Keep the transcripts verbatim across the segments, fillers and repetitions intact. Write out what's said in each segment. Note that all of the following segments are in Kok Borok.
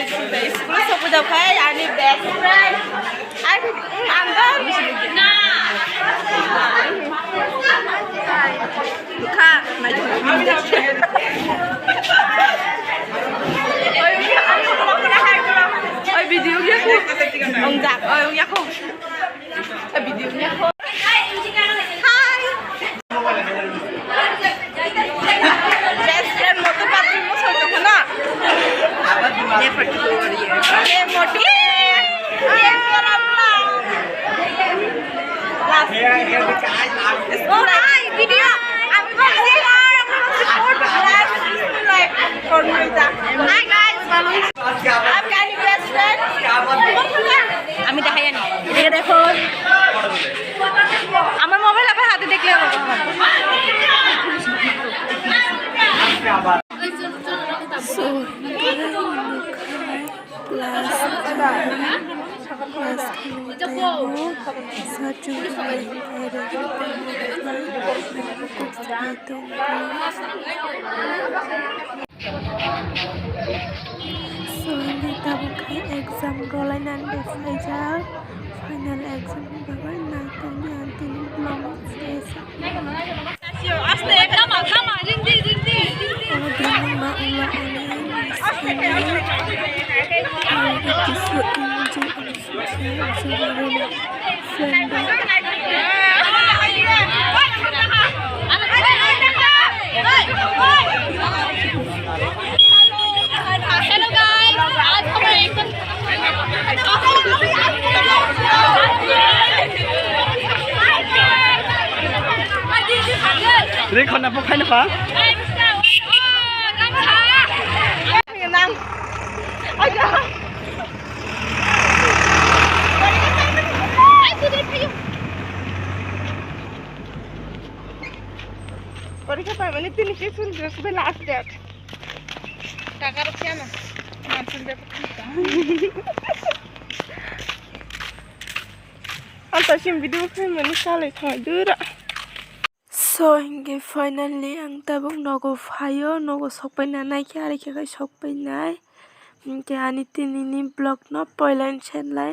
School sopujak khai ani best friend. Ang, ang dong. Kha, nai. Oi, video ya ko. Ang jak, oi, ya ko. Video ya ko. Hi. Best friend motu patri mo soi tongkha na? Ye motu. Ye motu. Oh, hi, video. আমি বলছি, hi, আমি বলছি, good, good, good, good. Hi, guys. Hi, guys. আমি দেখাই আনি। এটা দেখো। আমার মোবাইল আবার হাতে দেখলে হবে। So, plus, plus, So, hindi tabuk khe exam rolainani phaijak, final exam ni bagwi naitokni ang tini vlog no se sa. Abo dino ma ulo ani sini, ah, kisu injin. Hello guys, आज हम एक Ri khona po khaina pa. Nang. Aja. Porikha paimani tini kisun dress be last date. Taka rok siya na. Mansun be. Ang ta sim video khaimani salai thang dura. So, hinkhe finally ang tabuk nogo phaio, nogo sokpai nanai khe, ari khe kai sokpai nai. Hinkhe ani tinini vlog no poila ni senlai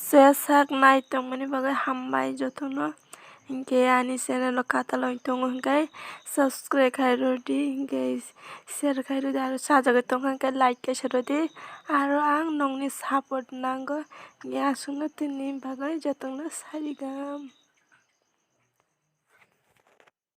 se sak nai tongmani bagwi hambai jotono. Hinkhe ani channel o kataloi tongo hinkhe subscribe khai rwdi, hinkhe share khai rwdi, aro sajagwi tongkha hinkhe like kaisa rwdi, aro ang nokni support nango, hinkhe aswkno tini bagwi jotono sarigam.